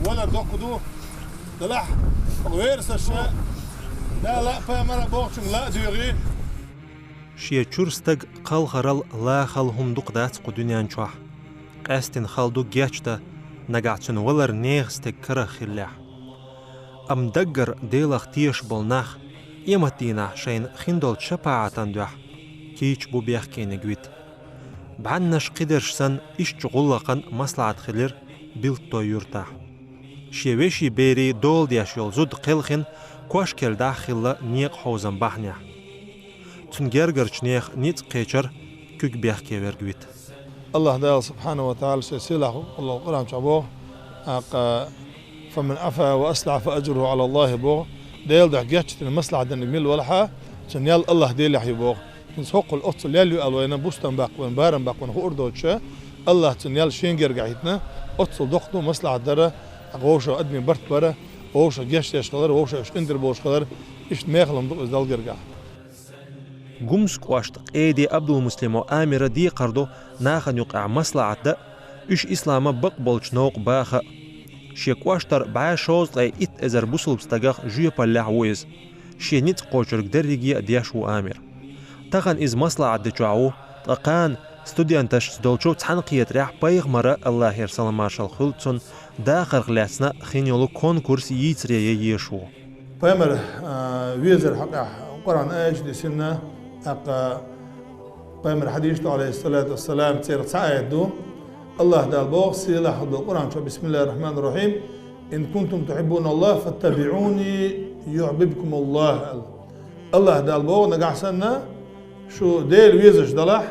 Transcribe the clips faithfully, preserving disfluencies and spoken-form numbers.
Валар доккха ду, делахь, верасаша, Дала а, пайхамара а бохучунга ла а доьгӀий. Шен чура стаг кхалхарал, лахал хӀума дукха дац кху дуьнен чохь. Къаьстина хала ду гечдан, нагахь цуьнан валар нехан стеган карах хиллехь. Амма даггара Делах тешаш болу нах, къематдийнахь шайна хин долчу шапаӀатан дуьхьа, кийча бу бехкениг вита. Бахьанаш кхидерш санна, иштта гӀуллакхан маслаӀат хилира Билттой юьртахь. Шен вешин берийн дола деш йолу зуда кхелхина, кошкел дахь хилла некъа хьовзам бахьанехь. Цуьнан гергарчу нехан ницкъ кхечира куьг бехке верг вита. АллахӀ Дала субхьанаху ва таӀала шен сийлахь волу Къуръан чохь боху, тӀаккха: «Фаман Ӏафа ва аслахьа фа ажруху Ӏала АллахӀ», боху. Делан дуьхьа гечдина, маслаӀат динарг мила велахь а, цуьнан ял АллахӀ Делехь ю боху. ХӀинца хӀоккхул оццул ял ю аьлла вайна бустам баккха вайна, барам баккха вайна хуур доцуш, АллахӀа цуьнан ял шен гергахь йитина, оццул доккха ду маслаӀат дара, тӀаккха вовшах адамийн барт бара, вовшах гечдеш хилар, вовшах уьш къинтӀера болуш хилар, иштта мехала хӀума ду иза Далла гергахь. Гумс кӀоштан къеди Абдулмуслимов Амира декхар ду нахана юкъахь маслаӀат дан а, уьш ислама бакъ болчу новкъа баха а. Шен кӀоштара бӀе шовзткъе итт эзар бусулба стагах жоьпаллехь ву иза. Шен ницкъ кхочург дерриге а деш ву Амир. Тахана иза маслаӀат дечохь ву, ткъа кхана студенташца долчу цхьаьнакхетарехь пайхамара, АллахӀера салам-маршалла хуьлда цунна, дахарх лаьцна хин йолу конкурс йийцаре ян езаш ву. Пайхамар, а, везар хьокъехь Къуръан аяташ дисина, тӀаккха пайхамар хьадисаш ду, Ӏалайхиссалату вассалам, церах цхьа аят ду. АллахӀ Дала боху сийлахь долу Къуръан чохь: «Бисмиллахир Рахманир Рахим. Ин кунтум тухьиббуна АллахӀ, фаттабиӀуни, юхьбибкумуллахӀ», аьлла. АллахӀ Дала боху, нагахь санна шу Дела везаш далахь,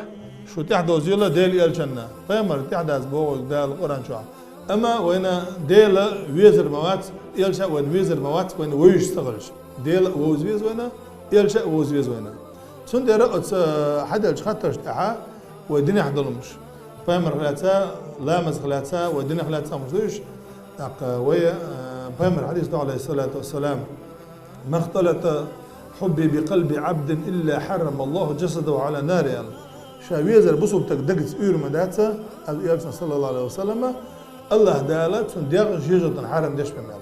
шу тӀаьхьадовзийла Делан элчанна. Пайхамар тӀаьхьадаза боху Дала Къуръан чохь. Амма вайна Дела везар ма вац, элча а вайна везар ма вац, вайна вевзаш ца хилча. Дела а вовза веза вайна, элча а вовза веза вайна. Цундела оцу хьаделлачу хаттаршна тӀаьхьа вай динехь долу хӀумаш, пайхамарх лаьцна, ламазах лаьцна, вай динах лаьцна хӀумаш ду уьш. ТӀаккха вай, э, пайхамар хьадис ду, Ӏалайхиссалату вассалам: «Махталата хьубби бикъалби Ӏабдин илла хьаррамаллахӀу джасадахӀу Ӏала нари», аьлла. Ша везар бусулба стаг дагаца уьйр ма дац, аьлла элчано, саллаллахӀу Ӏалайхи ва саллама, АллахӀ Дала цуьнан дегӀ жожагӀатана хьарам деш бен мел.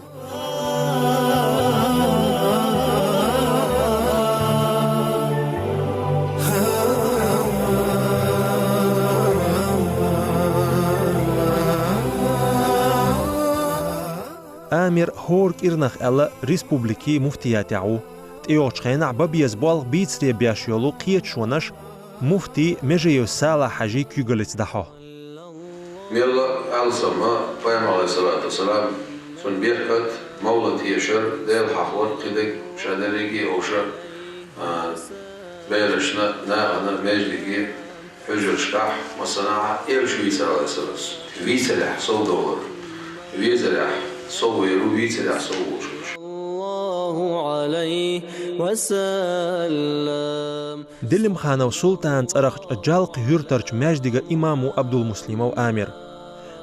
Амир хӀора кӀирнах аьлла республикин муфтиятехь ву. ТӀейогӀучу хенахь бан беза болх бийцаре беш йолу кхеташонаш муфти Межиев Салахь-Хьаьжин куьйгаллица дӀахьо. Мелла а алсамма пайхамар, Ӏалайхиссалату вассалам, цунна беркат, мовлад тешар, Дела хьахор, кхидерг ша дерриге а вовша, а, берашна, нахана, маьждиге, хьуьжаршкахь, массанхьа, элча вийцар, Ӏалайхиссалату вассалам. Вийцарехь сов довлар, везарехь сов вер ву, вийцарехь сов волуш волуш. Саллаллаху Ӏалайхи ва саллам. Делимханов Султанан цӀарах чӀа Джалкха юьртарчу маьждиган имам ву Абдулмуслимов Амир.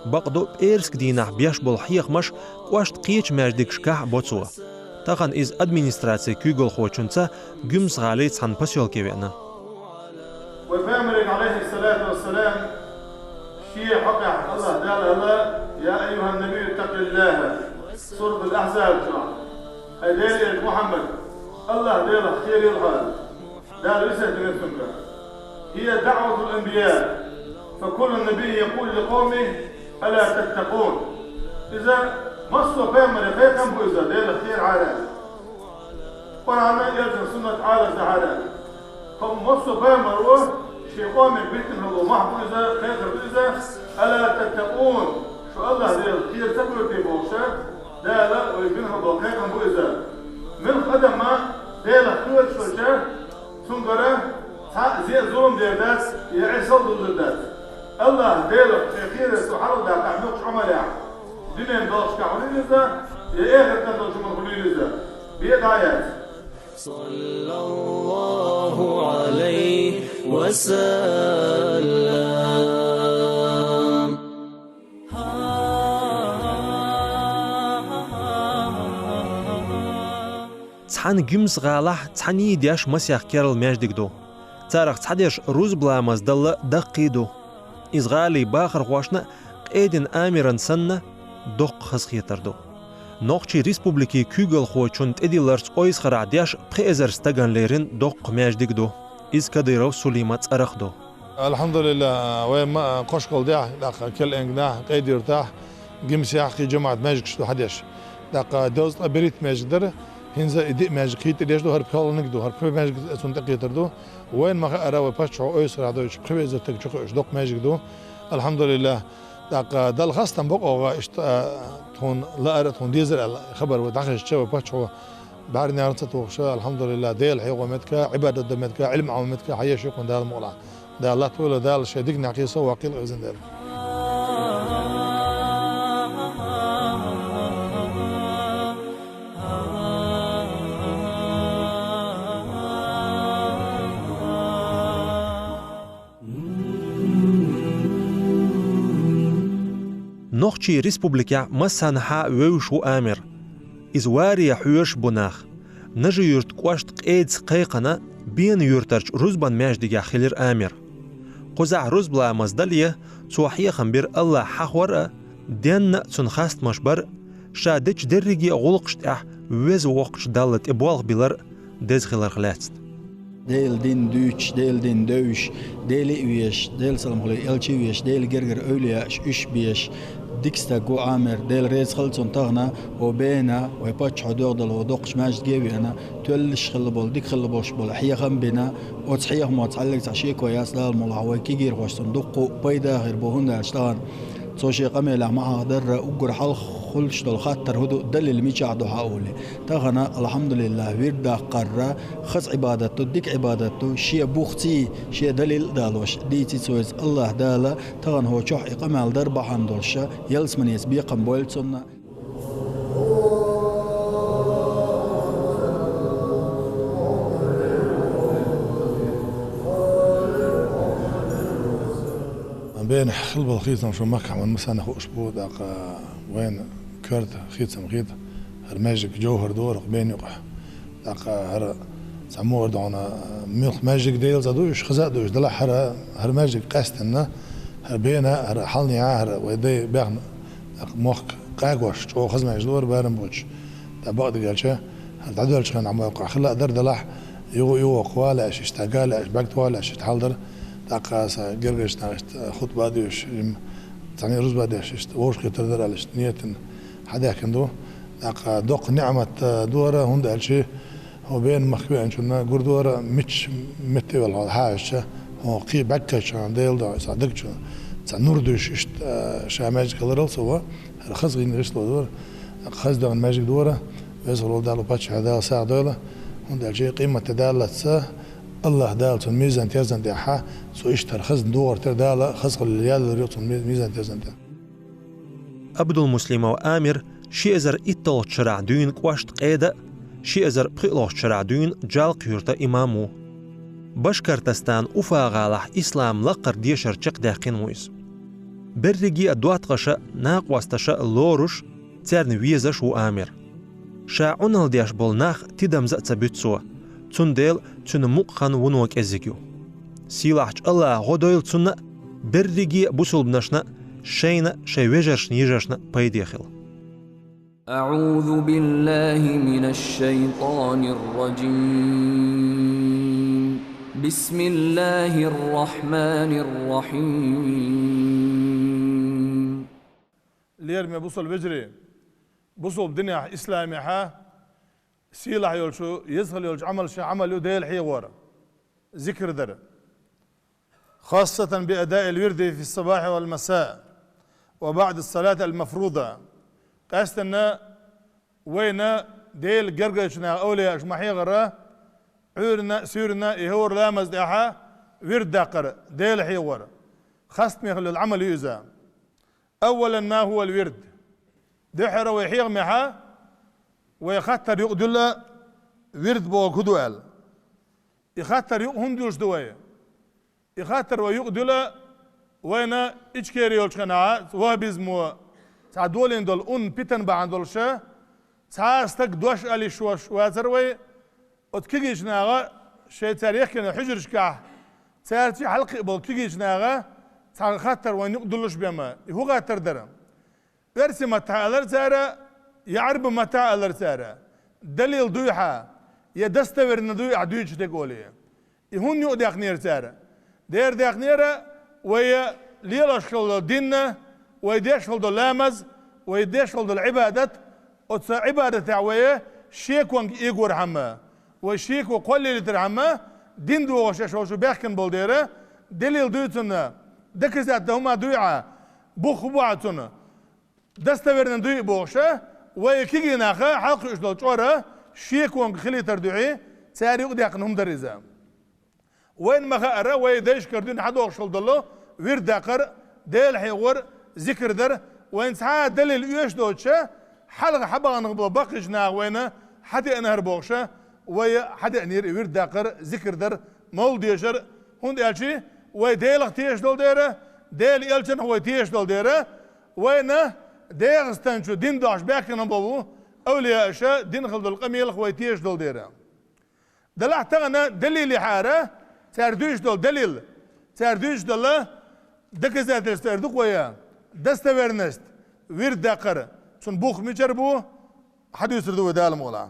Бакъду, пӀераска дийнахь беш болу хьехамаш кӀоштан кхечу маьждигашкахь а бо цо. Тахана иза администрацин куьйгалхочуьнца Гуьмсан-ГӀалин цхьана посёлке веана. Вай пайхамарга, Ӏалайхиссалату вассалам, шен хьокъехь АллахӀ Дала аьлла: «Я айюхӀан-набийю, иттакъиллахӀ». Суратул Ахьзаб чохь: «ХӀай Делан элча Мухьаммад, АллахӀ Делах кхерийла хьо», аьлла. Дала весет дира цуьнга: «ХӀия даӀватул анбияъ, фа куллу набиййин якъулу ли къавмихӀи: ала таттакъун». Иза массо а пайхамаран кхайкхам бу иза, Делах кхерахьара аьлла. Къуръан а, элчан суннат а Ӏалашдахьара аьлла. Хьо массо а пайхамаро шен къоме битина хилла мохь бу иза, кхайкхар ду иза: «Ала таттакъун», шу АллахӀ Делах кхера ца кхоьру те бохуш, Дала вай бина хилла кхайкхам бу иза. Муьлхха адам а Делах кхоьруш волча, цуьнгара цхьа а зен а зулам дер дац, я Ӏесал дузур дац. АллахӀ Делах шен кхерар цо хьалха даккхахь муьлххачу Ӏамалехь, дуьненан балхашкахь хуьлийла иза, я эхартан долчу хӀуманна хуьлийла иза, бен дӀа а яц. Саллаллаху عليه وسلم. Цхьана Гимс гӀалахь цхьаний деш масех керла маьждиг ду. Царах цхьадерш рузба ламаз дала даккхий ду. Иза гӀалий бахархошна а къедина амиран санна доккха хазахетар ду. Нохчий республикий куьйгалхочун тӀедилларца Ойсхарахь деш пхи эзар стагана лерина доккха маьждиг ду. Иза Кадыров Сулима цӀарах ду. Алхьамдулиллах, вай ма кхошкал дехь, тӀаккха Кел-Энгнахь, Къедиртахь, Гимсехь кхий жамаӀат маьждигаш ду хьадеш. ТӀаккха дезткъа берхӀитта маьждиг дара, хӀинца и диъ маьждиг кхийттӀа деш ду, хӀара пхоьалгӀаниг ду, хӀара пхи маьждиг цунна тӀекхетар ду. Вайна ма хаъара, вай паччахьо Ойсхарахь дойчу пхи везар таг чукхуьуш доккха маьждиг ду. Алхьамдулиллах. ТӀаккха Далла хастам бокъо гӀа иштта, а, тхуна лаара, тхуна дезар аьлла, хабар вай дӀахезча, вай паччахьо бӀаьрнера ца тухуша, алхьамдулиллах, Дела хьехо метка, Ӏибадат до метка, Ӏилма Ӏамо метка, хьаеш юкъун Дала мукъалахь. Дала латвойла, Дала шайн диканехь кхийсо ваккхийла иза Дела. Нохчий республикехь массанхьа вевзаш ву амир. Иза варе хьоьжуш бу нах. Нажи-Юьртан кӀоштан къедас кхайкхина, Бена-Юьртарчу рузбан маьждигехь хилира амир. Кхузахь рузба ламаз дале, цо хьехам бира Аллахь хьахор а, денна а цунна хастамаш бар а, ша дечу дерриге а гӀуллакхаш тӀехь веза воккхачу Далла тӀе болх билар а деза хиларх лаьцна. Делан дин дуьйцуш, Делан дин девзаш, Дела а везаш, Делан салам хуьлийла элча а везаш, Делан гергара эвлаяаш уьш а безаш, дика стаг ву амир, Дела реза хуьлда цунна тахана, хӀокху Бена, вай паччахьо дуьхьал долу хӀокху доккхачу маьждиге а веана, тоьллаш хилла болу, дика хилла болуш болу хьехам а бина, оцу хьехамо цхьаьллиг цхьа шеко яц Дала мукъалахь, вай кегийрхошна цунна дуккха а пайда хир бу, хӀунда аьлча тахана цо шен къамелехь ма хьахадарра, уггар хьалха хуьлуш долу хаттар хӀун ду, далил мичахь ду хьан олий. Тахана, алхьамдулиллах, вирд даккхарра хаза Ӏибадат ду, дика Ӏибадат ду, шен бухций, шен далил а далош, дийци цо иза Аллахь Дала, тахана хӀокху чохь и къамел дар бахьана долуш, ялсаманеца бекхам бойла цунна. Бена хилла болу хийцам шу махкахь ван масанна хууш бу, тӀаккха вайна коьрта хийцам хета, хӀара маьждиг жовхӀар ду хӀокху Бена юкъахь. ТӀаккха хӀара цхьа муха ду хьуна, муьлхха маьждиг Делан цӀа ду, уьш хаза а ду, уьш делахь хӀара, хӀара маьждиг къаьстина, хӀара Бена, хӀара хьалнехьа, хӀара вай дай бехна, тӀаккха мохк къагош, чӀогӀа хаза маьждиг ду хӀара барам боцуш. ТӀаккха бакъдерг аьлча, хӀара дӀадоьллачу хенахь ма кху хилла а дара делахь, юха а юха кхо а лаьаш, иштта ган а лаьаш, бӀаьрг тӀе а лаьаш, иштта хьал дара. ТӀаккха сан гергарчу наха иштта хутба а доьшуш, им цхьаьна рузба а деш, иштта вовшахкхетар дара аьлла, иштта ниятина хьадаьхкина ду. ТӀаккха доккха ниӀмат, а, ду хӀара, хӀунда аьлча хӀокху Бена махка веанчунна гур ду хӀара, мичча метте велла хьо хьажача, хӀокху кхин бӀаьрг кхаьчча Делан дуьхьа, цхьа даг чу, цхьа нур дуьйш иштта, а, ша маьждиг хиларал цо, хӀара хаза гӀийла гӀишло ду хӀара, хаза доьгӀна маьждиг ду хӀара, веза волу Дала, паччахье Дала сагӀа дойла, хӀунда аьлча къематде даллаца Аллахь Дала цунна мизан-терзан тӀехь, цо иштта хӀара хазна догӀар тера Дала, хаза хилла яллалур ю цунна ми-, мизан-терзан тӀе. Абдулмуслимов Амир ши эзар итталгӀачу шарахь дуьйна кӀоштан къеда а, ши эзар пхоьалгӀачу шарахь дуьйна Джалкх-Юьртан имам ву. Башкортостан Уфа-гӀалахь ислам лакхара дешар чекхдаьккхина ву иза. Берриге а доттагӀаша а, накъосташа а лоруш, царна везаш ву Амир. Ша Ӏуналла деш болу нах тидамза а ца буьту цо, цундела цуьнан мукъа хан вуно кӀезиг ю. Сийлахьчу Аллахьа гӀо дойла цунна а, берриге а бусулбанашна а, шайна а, шайн вежаршна-йижаршна а пайде хила. أعوذ بالله من الشيطان الرجيم. بسم الله الرحمن الرحيم. Лераме бусалба вежарий, бусалба динехь, исламехьа, сийлахь йолчу, еза хила йолчу Ӏамалшех Ӏамал ю Дела хьехор, зикр дар. خاصة بأداء الورد في الصباح والمساء وبعد الصلاة المفروضة. Къаьстина вайна Делан гергарчу наха, овлияаша ма хьехара, Ӏуьйранна а, суьйранна а, и хӀора ламаз тӀехьа вирд даккхар, Дела хьехор. Хастаме хила йолу Ӏамал ю иза. أولا، ما هو الورد؟ Дуьххьара вай хьехамехьа, вай хаттар юкъадуьллу вирд бохург хӀун ду аьлла. И хаттар юкъа хӀунда дилла ду вай? И хаттар вай юкъа дилла, вайна Ичкери йолчу хенахь ваххабизмо цхьа долийна долу ун, питана бахьана долуш, цхьа а стаг дош ала йиш йолуш вацара вай. Оцу кегийчу наха шайн цара яхкина хьуьжаршкахь, цаьрца хьалакхиъна болу кегийчу наха цхьа хаттар вайна юкъа диллина бен ма. И хӀун хаттар дара? Оьрсийн маттахь алара цара, я Ӏаьрбийн маттахь алара цара, далил дуй хьан, я достоверно дуй ахь дуьйцуш дерг олий. И хӀунда юкъа даьккхинера цара? Дера даьккхинера, вай лелош хилла долу дин, вай деш хилла долу ламаз, вай деш хилла долу Ӏибадат, оцу Ӏибадатехь вай шеконга эгорхьама, вай шеко кхоллийтархьама, дин дохуш шаьш волчу баьхкина болу дера, далил дуй цунна, доказательство хӀума дуй хьан, бух хӀун бу хьан цунна, достоверно дуй бохуш, вай кегий наха хьалакхуьуш долу чкъор шеконга хилийтар дуьхьа, цара юкъа даьккхина хӀума дара иза. Вайна ма-хаъара, вай дайшкара дуьйна хьадогӀуш хилла долу вирд даккхар, Дела хьехор, зикр дар, вайна цхьа а далил оьшуш доцуш, хьалха хьабаханарш болу баккхийчу наха вайна хьадеана хӀара бохуш, вай хьадеанера и вирд даккхар, зикр дар, мовлид дешар, хӀунда аьлча вай Делах тешаш долу дера, Делан элчанах вай тешаш долу дера, вайна ДегӀастан чу дин дохуш баьхкина болу авлияаша дина хилла долу къамелах вай тешаш долу дера. Делахь тахана далил яхьара, цара дуьйцуш долу далил, цара дуьйцуш долу доказательство эр ду-кх вай, достоверность, вирд даккхар, цунна бух мичара бу, хьадуьйцур ду вай Дала мукъ лахь.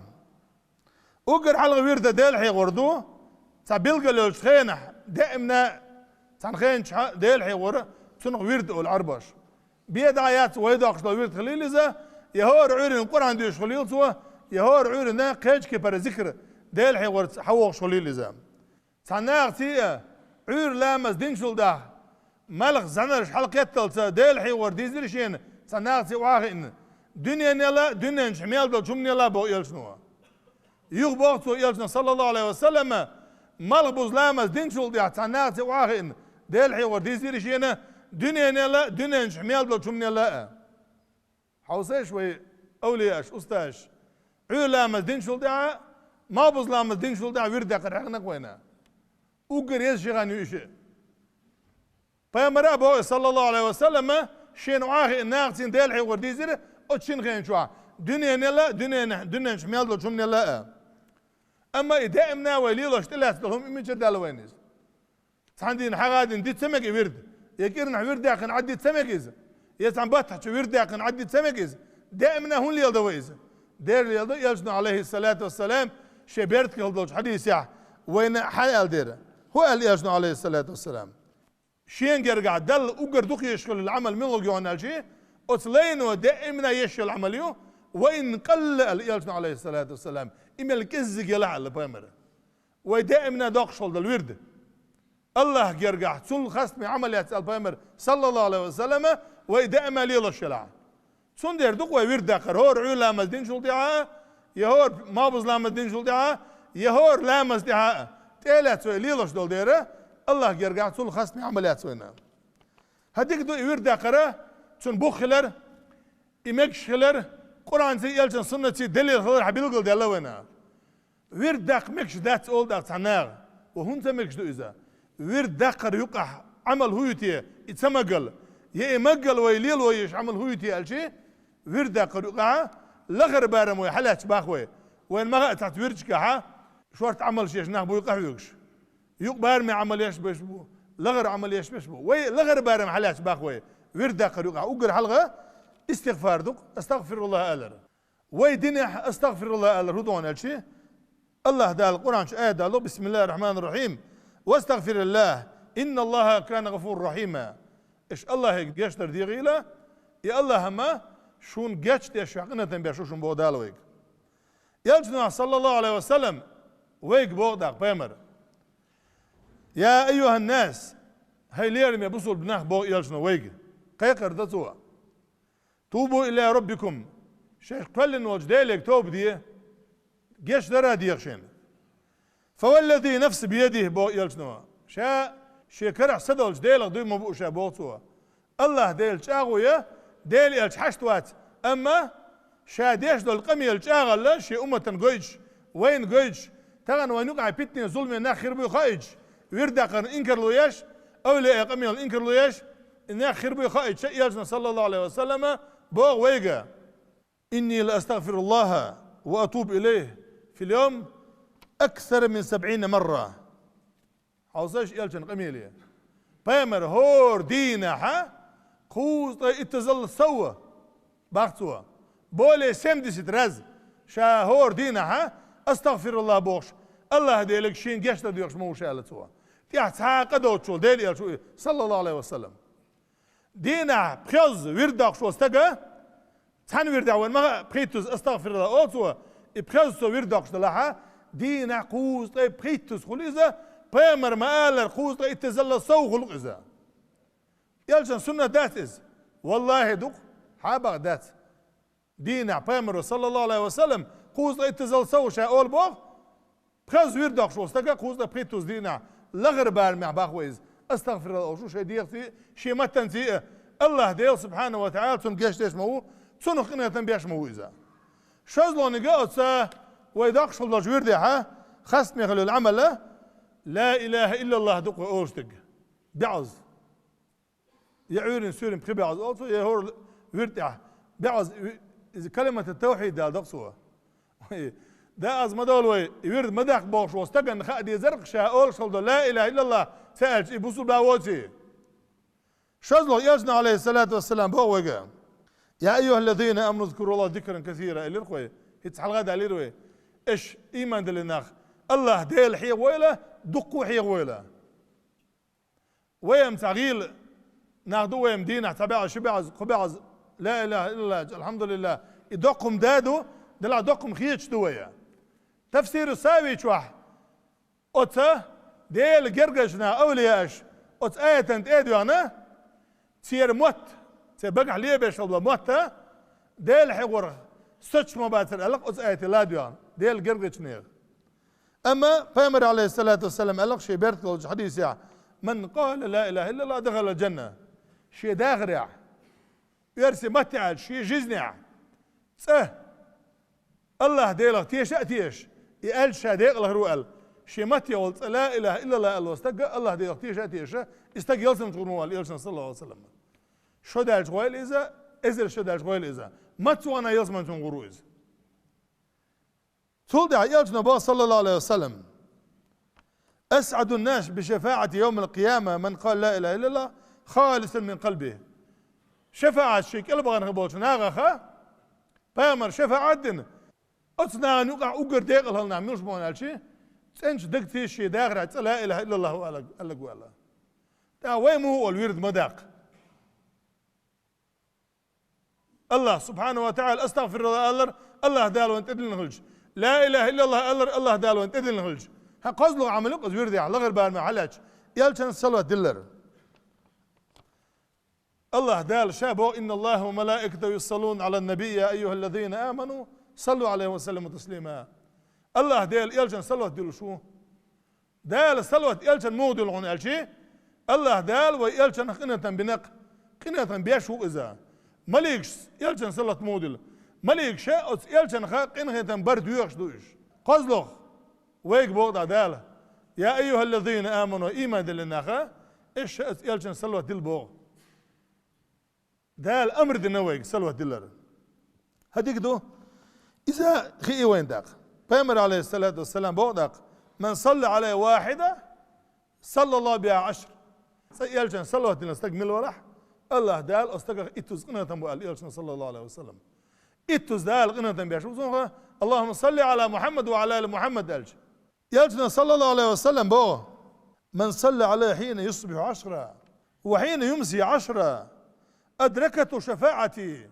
Уггар хьалха вирд Дела хьехор ду, цхьа билгал йолчу хенахь, даимна цхьана хенахь Дела хьехор, цунах вирд олу Ӏаьрбоша. Бен дӀа яц вай доккхуш долу вирд хилийла иза, я хӀора Ӏуьйранна Къуръан дуьйцуш хилийла цо, я хӀора Ӏуьйранна кхечу кепара зикр, Дела хьехорца хьавогӀуш хилийла иза. Цхьана нахаца а, Ӏуьйра ламаз динчул тӀаьхьа, малх зӀаьнарш хьалакхетталца Дела хьехор дийзира шена, цхьана нахаца а охьахиъна, дуьненал а, дуьнен чу мел долчу хӀуманал а боху элчано. Юха боху цо элчано, саллаллаху Ӏалайхи ва саллама, малхбуза ламаз динчул тӀаьхьа цхьана нахаца а охьахиъна, Дела хьехор дийзира шена, дуьненал а, дуьнен чу мел долчу хӀуманал а. Хьовсийша вай, авлияаш, устазаш, Ӏуьйра ламаз динчул тӀаьхьа, малхбуза ламаз динчул тӀаьхьа вирд даккхар хьехна-кх вайна. Уггар еза ши хан ю и шиъ. Пайхамара а боху, саллаллаху Ӏалайхи ва саллама, шена охьахиъна нахаца Дела хьехор дийзира оцу шина хенчохь, дуьненал а, дуьнен, дуьнен чу мел долчу хӀуманал а. Амма и даимна вай лелош тӀелаьцна долу хӀума, и мичара даьлла вайна иза? Цхьана дийнахь хьагӀ а дина дита ца мега и вирд, я кӀирнахь вирд даьккхина Ӏад дита ца мега иза, я цхьана баттахь чу вирд даьккхина Ӏад дита ца мега иза. Даимна хӀунда леладо вай иза? Дера леладо, элчано, Ӏалайхиссалату вассалам, шен беркате хилла долчу хьадисехь вайна хьан аьлла дера? ХӀун аьлла элчано, Ӏалайхиссалату вассалам? Шен гергахь Далла уггар дукха езаш хилла Ӏамал муьлха ю хьуна аьлча, оцу лайно даимна езаш йолу Ӏамал ю, ва ин къалла, аьлла элчано, Ӏалайхиссалату вассалам, и мел кӀеззиг елахь, аьлла пайхамара. Вай даимна доккхуш хилла долу вирд. Аллахь гергахь цул хастаме Ӏамал яц, аьлла пайхамара, саллаллаху Ӏалайхи ва саллама, вай даимна лелош елахь. Цундела ду-кх вай вирд даккхар, хӀора Ӏуьйра ламаз динчул тӀаьхьа а, я хӀора малхбуза ламаз динчул тӀаьхьа а, я хӀора ламаз тӀаьхьа а, тӀелаьцна вай лелош долу дера, Аллахь гергахь цул хастаме Ӏамал яц вайна. ХӀан, дика ду и вирд даккхар, цунна бух хилар, и мегаш хилар, Къуръанца, элчан суннатца далил хилар хьан билгалдаьлла вайна. Вирд даккха мегаш дац олу тӀаккха цхьана наха. Ва хӀунда ца мегаш ду иза? Вирд даккхар юкъахь Ӏамал хӀун ю те, и ца магал? Я и магал вай лело езаш Ӏамал хӀун ю те аьлча, вирд даккхар юкъахь лахара барам вай хьалаьцча боху вай. Вайна ма хаьа цхьацца вирдашкахь шорта Ӏамалш еш нах буй къахьоьгуш. Юкъа бараме Ӏамал еш берш бу, лахара Ӏамал еш берш бу. Вай лахара барам хьалаьцча боху вай. Вирд даккхар юкъахь уггар хьалха истигъфар ду-кх, астагъфируллахӀ алар. Вай динехь астагъфируллахӀ алар хӀун ду хьуна аьлча, Аллахь Дала Къуръан чу аят далу: «Бисмиллахир-рахманир-рахим. Вастагъфириллахь. Инналлахьа кана гъафурар-рахьима». Аша Аллахье гечдар дехийла, и Аллахь-м шуна гечдеш, шуьгахь къинхетам беш ву шуна, боху Дала вайга. Элчано, саллаллаху Ӏалайхи ва саллам, вайга боху тӀаккха пайхамара: «Я айюхьан-нас», хӀай лераме бусулба нах, боху элчано вайга, кхайкхар дан цо. «Тубу иля раббикум», шаьш кхоьллина волчу Деле тоба де, гечдар а деха шена. «Фа валлази нафси биядихь», боху элчано, ша шен карахь са долчу Делах дуй ма буу ша, боху цо. Аллахь Дела чӀагӀо я, Дела элча хьашт вац, амма ша деш долу къамелан чӀагӀалла шен умматана гойтуш, вайна гойтуш, Тахан вайна юкъахь питане, зуламе нах хир буй хаийта, вирд даккхарна инкарло еш, авлияъ къамелна инкарло еш, и нах хир буй хаийта, элчано, саллаллаху Ӏалайхи ва саллама, боху вайга: «Инни ла астагфируллаха ва атубу илайхи фил йовм аксара мин сабъина марра». Хьовсаш элчан къамеле. Пайхамар хӀора дийнахьа кхузткъе иттазалла сов, бах цо, более семьдесят раз ша хӀора дийнахьа «АстагӀфируллахӀ» бохуш, АллахӀ Делага шена гечдар доьхуш ма ву ша аьлла цо. ТӀехь цхьа а къа доцучул Делан элча ву и, саллаллаху Ӏалайхи ва саллам. Дийнахь пхезза вирд доккхуш волу стага, цхьана вирдехь вайна ма хаьа, пхийттаза «АстагӀфируллахӀ» олу цо, и пхезза цо вирд доккхуш делахьа, дийнахь кхузткъе пхийттаза хуьлу иза, пайхамар ма-аллара, кхузткъе иттазалла сов хуьлу иза. Элчан суннат дац иза? ВаллахӀи, ду-кх, хьан бакъ дац. Дийнахь пайхамаро, саллаллаху Ӏалайхи ва саллам, кхузткъе иттазалла сов ша олу боху, пхезза вирд доккхуш волу стага кхузткъе пхийттаза дийнахь лахара барамехь бах вай иза. «АстагӀфируллахӀ» олуш ву шайн дегӀаций а, шен маттанций а. АллахӀ Дела, субхьанаху ва таӀала, цунна гечдеш ма ву, цунах къинхетам беш ма ву иза. ШозлагӀниг оцу вай доккхуш хила долчу вирдехьа хастаме хила йолу Ӏамал «Ла илаха иллаллахӀ» ду-кх вай олуш дерг. БегӀаза. Я Ӏуьйранна, суьйранна пхи бегӀаза олу цо, я хӀора вирд тӀехь бегӀаза ви-, иза калимату тавхьид дала доккху цо. Ой, да, аз ма долу вай, и вирд ма даккха бохуш волу стагана хаа дезара-кх ша олуш хила долу «Ла илаха иллаллахӀ» ца аьлча, и бусулба воций. ШозлагӀа элчано, Ӏалайхиссалату вассалам, боху вайга: «Я айюхаллазина аману узкуруллаха зикран касира», элира-кх вай. ХӀинца хьалха а далийра вай. Аш, ийман диллина нах, АллахӀ Дела хьехавойла, дуккха а хьехавойла. Вай-м цхьа гӀийла нах ду, вай-м дийнахь цхьа бегӀаза, ши бегӀаза, кхо бегӀаза «Ла илаха иллаллахӀ», «АлхьамдулиллахӀ». И доккха-м да ду, делахь доккха-м хеташ ду вай. Тафсиру Сави чохь оцу Делан гергарчу наха, авлияаш, оцу аятан тӀе а доьгӀна, церан мотт, церан багахь лебеш хила болу мотт, Дела хьехорах соцуш ма бацара аьлла-кх оцу аятехь ладоьгӀна, Делан гергарчу нехан. Амма пайхамара, Ӏалайхиссалату вассалам, аьлла-кх шен бертахь долчу хьадисехь: «Ман къала ла илаха иллаллахӀ дахалал джанна». Шен дахарехь, оьрсийн маттахь аьлча, шен жизнехь цкъа АллахӀ Делах теша а тешаш, и аьлча ша декъалхир ву аьлла, шен маттахь волу цкъа «Ла илаха иллаллахӀ» аьлла волу стаг а АллахӀ Делах теша а тешаш, и стаг ялсамане гӀур ву аьлла элчано, саллаллаху Ӏалайхи ва саллам. Шо даьлча гӀойла иза, эзар шо даьлча гӀойла иза. Маца вахана ялсамане цунна гӀур ву иза. Цул тӀаьхьа элчано боху, саллаллаху Ӏалайхи ва саллам: «АсӀадун-нас би шафаӀати йовмал-къияма ман къала ла илаха иллаллахӀ халисан мин къалбихӀ». ШафаӀат шен кӀел бахана болчу нахах, пайхамар шафаӀат дина, оцу нахана юкъахь уггар декъала хилла нах муьлш бу аьлча, цӀеначу дагций шен дахарехь цкъа «Ла илаха иллаллахӀ» аьлларг ву аьлла. ТӀаккха вай муха олу вирд ма даккха? АллахӀ, субхьанаху ва таӀала, «АстагӀфируллахӀ» аьллар, АллахӀ Дала вайна тӀедиллина хилча. «Ла илаха иллаллахӀ» аьллар, АллахӀ Дала вайна тӀедиллина хилча. ХӀан, кхозлагӀа Ӏамал ю-кх иза вирдехь, лахара барамехь хьалаьцча, элчанна салават диллар. АллахӀ Дала ша боху: «ИнналлахӀа ва малаикатахӀу юсаллуна Ӏалан-набий, я айюхаллазина аману саллу Ӏалайхи ва саллиму таслима». АллахӀ Дела элчанна салават диллуш ву. Дала салават элчанна муха дилла хьуна аьлча, АллахӀ Дала вай элчанах къинхетам бина-кх, къинхетам беш ву иза. Маликаш элчанна салават муха дилла? Маликаша оцу элчанах къинхетам бар доьхуш ду уьш. КхозлагӀа, вайга боху дӀа Дала: «Я айюхаллазина аману», ийман диллина наха, аш ша оцу элчанна салават дилла боху. Дала амр дина вайга салават диллар. ХӀан, дика ду. Иза хии вайна даккха. Пайхамар, Ӏалайхиссалату вассалам, боху даккха: «Ман салла Ӏалаййа вахьида, саллаллахӀу бихӀа Ӏашр». Цкъа элчанна салават диллина стаг мила валахь, АллахӀ Дала оцу стагах иттуза къинхетам бу аьлла элчано, саллаллаху Ӏалайхи ва саллам. Иттуза Дала къинхетам беш ву цунах: «АллахӀумма салли Ӏала Мухьаммад ва Ӏала али Мухьаммад», аьлча. Элчано, саллаллаху Ӏалайхи ва саллам, боху: «Ман салла Ӏалаййа хьина юсбихӀу Ӏашра, ва хьина юмси Ӏашра, адракатхӀу шафаӀати».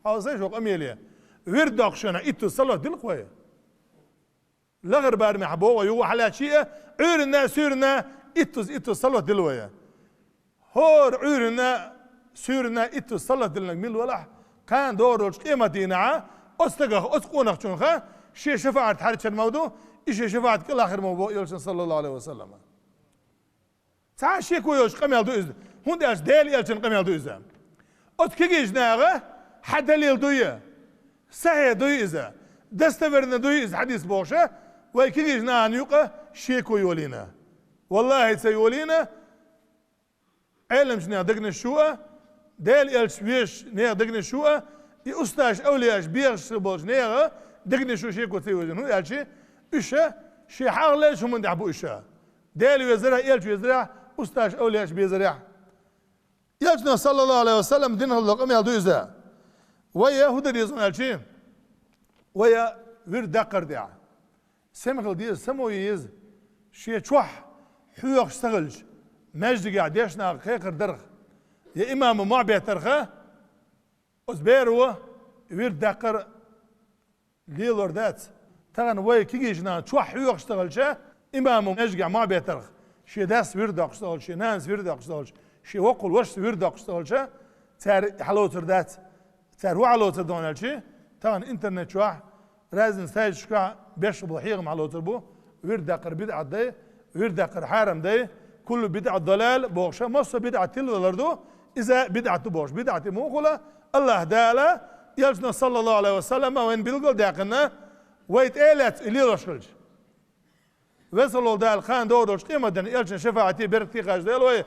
Хьовсал шо къамеле. Вирд доккхуш шена иттуза салават дилла-кх вай. Лахара барамехь боху вай, юха хьалаьцча а, Ӏуьйранна, суьйранна иттуза, иттуза салават дилла вай. ХӀора Ӏуьйранна, суьйранна иттуза салават диллинарг мила валахь, кхана догӀур долчу къематдийнахьа оцу стагах, оцу къонахчунах шен шафаӀат хьарчийна ма ду, и шен шафаӀат кӀелхьара ма бу боху элчано, саллаллаху Ӏалайхи ва саллам. Цхьа а шеко йоцуш къамел ду иза, хӀунда аьлча Делан элчан къамел ду иза. Оцу кегийчу наха хьан далил дуй, сахьихь дуй иза, достоверно дуй иза хьадис бохуш, Вай кегийча нахана юкъа шеко йолийна. Валлахьи, ца йолийна, Ӏеламча нехан дегнаш чу а, Даьла элча везача нехан дегнаш чу а, и устазаш, овлияаш бехаш болча нехан дегнаш чу шеко ца йолийна. ХӀана аьлча, уьш шоай хьагӀ лелача хӀуман тӀехь ба уьш. Даьла везарехь, элча везарехь, устазаш, овлияаш безарехь. Элчано, саллаллахӀу Ӏалайхи ва саллам, дина хьалха къамаьл ду иза. Вай хӀун дар деза аьлча, вай вирд даккхар тӀехь сема хила деза, само еза, шен чохь хьоьхуш ца хилча, маьждигехь дешна кхайкхар дарх, я имамо мохь беттарх, оцу беро вирд даккхар лелор дац. Тахана вай кегийча нахана чохь хьоьхуш ца хилча, имамо маьждигехь мохь беттарх, шен дас вирд доккхуш ца хилча, шен нанас вирд доккхуш ца хилча, шен воккхал вашас вирд доккхуш ца хилча, цара хьалоцур дац. Цара хӀун хьалоцур ду аьлча, тахана интернет чохь, разный сайташкахь беш бола хьехам хьалоцур бу, вирд даккхар бидӀат дай, вирд даккхар хьарам дай, куллу бидӀатин далала бохуш, массо а бидӀат тилвалар ду, иза бидӀат ду бохуш. БидӀат и муха хуьлу? АллахӀ Дала, элчано, саллаллахӀу Ӏалайхи ва саллам, вайна билгалдаьккхина, вай тӀе а лаьцна и лелош хилча. Веза волу Дала, кхана догӀур долчу къематдийнахь элчан шафаӀате беркате кхачадойла вай,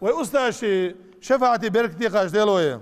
вай устазийн шафаӀате беркате кхачадойла вай.